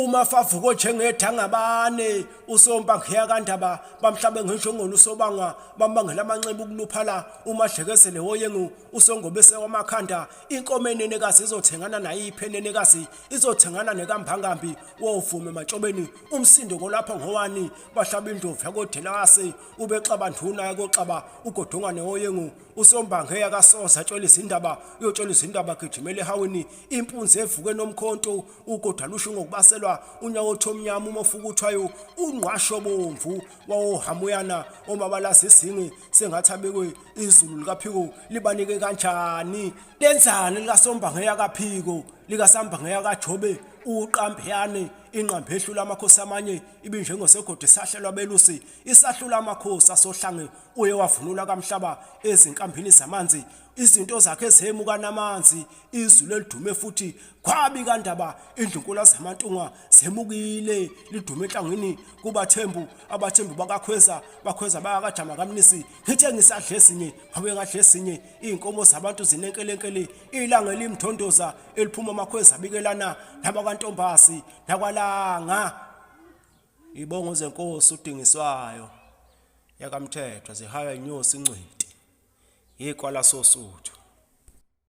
Umafavuko njengedangabane usomba ngiya kandaba bamhlabe ngenjongolo usobangwa bambangela amanxeba ukuluphala umadlekezele woyengu usongobese wamakhanda inkomo enenekazi izothengana nayiphi enenekazi izothengana nekambangambi wovume ematshobeni umsindo kolapha ngowani bahlaba indlovu yakodelase ubexaba nduna yakoxaba ugodongwane woyengu usombange yakasoza atshela izindaba uyotshela izindaba gijimela ehawini impunzi evuke nomkhonto ugoda lusho ngokubaselwa unyawo othomnyama uma ufukuthwayo ungqwasho bomvu wawohamuyana omabalaza isingi sengathi abekwe izulu likaphiko libanike kanjani lenzani likasombange yakaphiko likasambange yakajobe uqambeyane inqambi ehlula amakhosi amanye ibinjengosegodi sahlelwa belusi isahlula amakhosi asohlange uye wavunula kamhlaba ezinkambini zamanzi izinto zakhe ezemuka namanzi izulu elidume futhi khwabi kandaba indlunkulu zamantungwa zemukile lidume enhlangwini kubathembu abathembu bakakhweza bakhweza bayakajama kamnisi ngithe ngisadle esinye ngabuye ngadle esinye izinkomo zabantu zinenkelenkele ilanga elimthondoza eliphuma amakhweza abikelana nabakantombasi nakwalanga ibongo zenkosi udingiswayo yakamthethwa zihaya inyosi incweti yikwala sosuthu.